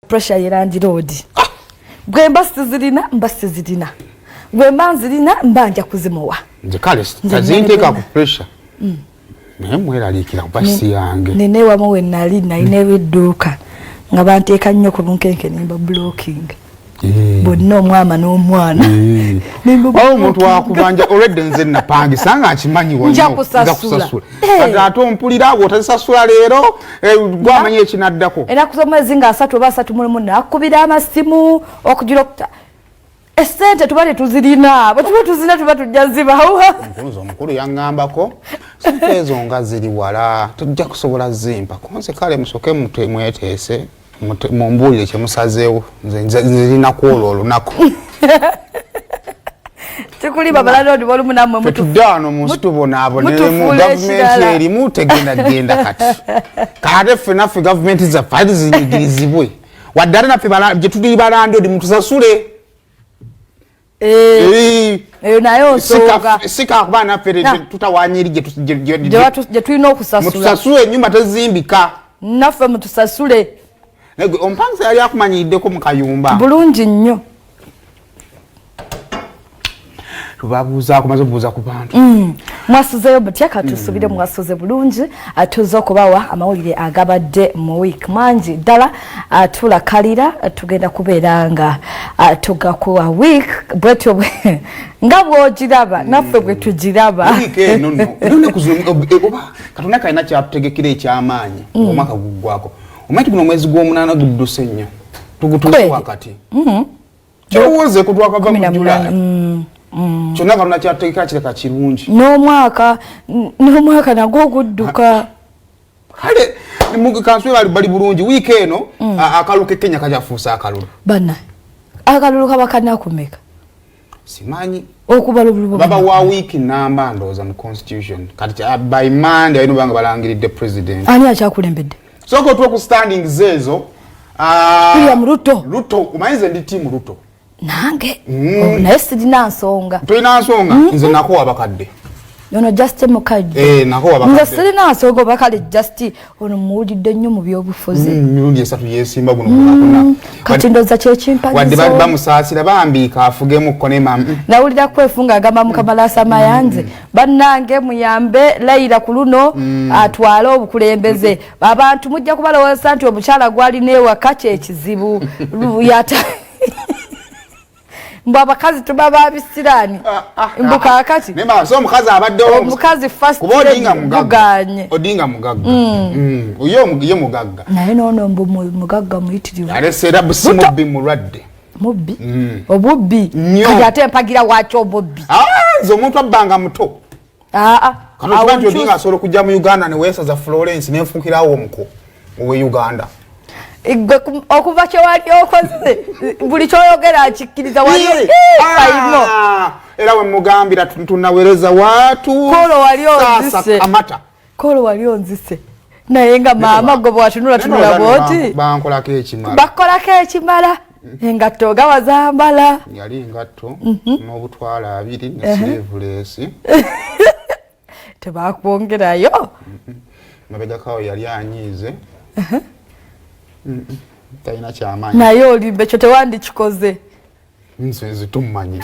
Pressure ye landlord. Bwe mba sizirina, mba sizirina. Bwe mba nzirina, mba nja kuzimuwa. Nze kale tazinteeka ku pressure. Naye mweraliikira kuba si yange. Nina ewamu we nali nalina ebidduuka nga banteeka nnyo ku bunkenke nemba blocking. Bonna omwama n'omwana. Omuntu wakubanja olwedde nze napangisa nga nkimanyi nja kusasula. Kati ate ompulira bw'otazisasula leero, gwamanyi ekinaddako. Ennaku z'omwezi nga 30 oba 31 nakubira amasimu okugira okuta esente tuba tetuzirina, bwe tuba tuzirina tuba tujja zibawa. Omukunzi omukulu yaŋŋambako sente ezo nga ziri wala tujja kusobola zimpa, konze kale musooke mweteese, mumbuulire kye musazeewo, nze nzirina kwolwo olunaku. Tikulimba balandlord bolumu nammwe Ffe tudde wano mu nsi tubonaaboneremu, mutufuula gavumenti ekirala. erimu tegenda genda kati. Kate ffe naffe gavumenti zaffe ate zinyigirizibwe, wadde ate naffe gye tuli balandlord mutusasule. Eyo nayo nsonga. Si kakuba naffe tutawanya eri gye tulina okusasula. Mutusasule, ennyumba tezimbika. Naffe mutusasule. Naye gwe omupangisa yali akumanyiddeko mu kayumba? Bulungi nnyo. Tubabuuzaako, maze obuuza ku bantu. Mwasuzeyo mutya? Katusubire mwasuze bulungi. Tuze okubawa amawulire agabadde mu week mangi ddala, tulakalira tugenda kubeera nga tugakuwa week bwetyo nga bw'ogiraba naffe bwe tugiraba. Week eno nno, olunaku zino, oba Katonda kalina kyatutegekera ekyamaanyi omwaka guggwako. Omanyi guno omwezi gw'omunaana gudduse nnyo, tugutuuse wakati. Kirowooze ku twakava mu 18. July. Kyonna Katonda kyatutegekera kireka kirungi. N'omwaka nagwo gudduka. Kale kansube bali bulungi wiiki eno, akalulu ke Kenya kajafuusa akalulu. Banna, akalulu kaba kanakumeka? Simanyi. Okubala obululu. Baba wa wiiki namba ndowooza mu constitution. Kati by Monday alina obanga balangiridde president. Ani akyakulembedde? Sooka otuwe ku standings ezo. William Ruto. Ruto, omanyi nze ndi team Ruto. Nange. Oh, naye sirina nsonga. Tolina nsonga? Nze nakowa abakadde. Ono just mukadde. Nakowa abakadde. Nze sirina nsonga oba kale just ono muwulidde nnyo mu byobufuzi. Mirundi 3 yeesimba guno gwakuna. Kati ndowooza kyekimpagizo. Wadde bali bamusaasira bambiika afugemuko ne maama. Nawulira kwefunga agamba Mukama Lasama yanze. Bannange muyambe Layira ku luno atwale obukulembeze. Abantu mujja kubalowooza nti omukyala gw'alina ewaka kyekizibu. Mbu abakazi tuba ba bisiraani. Mbu kaakati. Naye maama, so omukazi abaddewo Omukazi first kuba Odinga lady mugagga. Muganye. Odinga mugagga. Ye mugagga. Naye noono mbu mugagga muyitirivu. Alese era busi Buto. mubbi mulwadde. Mubbi? Obubbi? Nnyo. Kati ate mpagira waaki obubbi? Nze omuntu abbanga muto. Kano Awo kiba nti Odinga nkyusa. asobola okujja mu Uganda ne weesaza Florence nenfuukirawo omuko owe Uganda. Gwe okuva kye wali okoze, buli kyoyogera akikkiriza wali kayimo. Era we mugambira tunawereza watu. Kolo wali Sasa onzise. Amata. Kolo wali onzise. Naye nga maama gwe bw'atunula tunula bw'oti. Bankolako ekimala. Bakolako ekimala. Engatto nga wazambala. Yali engatto n'obutwalo 2 ne sleeveless. Tebakwongerayo. Mabegakawo yali anyiize. Talina kyamaanyi. Naye olimba, ekyo tewandikikoze. Nze nzitummanyi.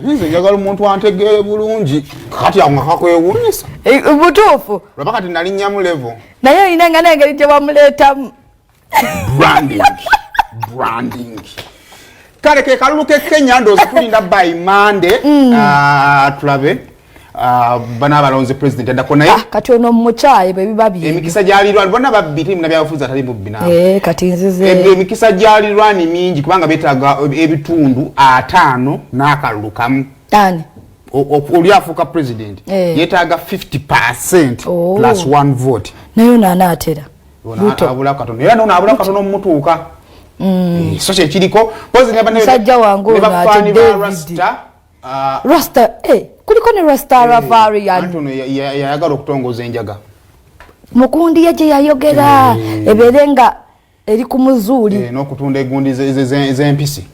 Nze njagala omuntu antegeere bulungi. Kati awo nga kakwewuunyisa. Butuufu. Lwaba kati nalinnyamu level. Naye olina nga n'engeri gye bamuleetamu. Branding. Branding. Kale ke kalulu ke Kenya ndowooza tulinda by Monday. Tulabe. Bana abalonze president addako naye. Kati ono mukyayi bwe biba bye. Emikisa gy'alirwa bonna babbi teri munnabyabufuzi atali mubbi naawe. Kati nzize. Emikisa gy'alirwani mingi kubanga beetaaga ebitundu 50 n'akalulu kamu. Ani? Oli afuuka president. Yeetaaga 50% plus 1 vote. Naye ono anaatera. Ono Ruto. abula katono. Era n'ono abula katono omutuuka. So kyekiriko. Mpozi ne Musajja wange ne ono bafaani ate ba David. Rasta, Rasta, kuliko ne Rasta Rafarian. Anti ono yayagala okutongoza enjaga. Mukundi ye gye yayogera, ebeere nga eri ku muzuuli. N'okutunda egundi z'empisi.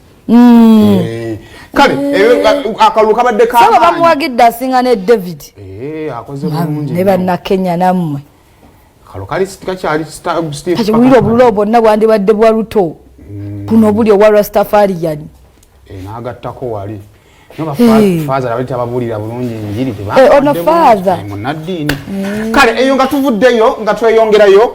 Kale, akalulu kabadde Saba k'amaanyi. bamuwagidde asinga ne David. Akoze bulungi Ne nnyo. Bannakenya nammwe. Kalo kali kakyali stiff. Kati wulira obulo bwonna bwandibadde bwa Ruto, buno obuli owa Rastafarian. N'agattako wali father abali tababuulira bulungi njiri. Ono father. Munaddiini. Kale eyo nga tuvuddeyo, nga tweyongerayo.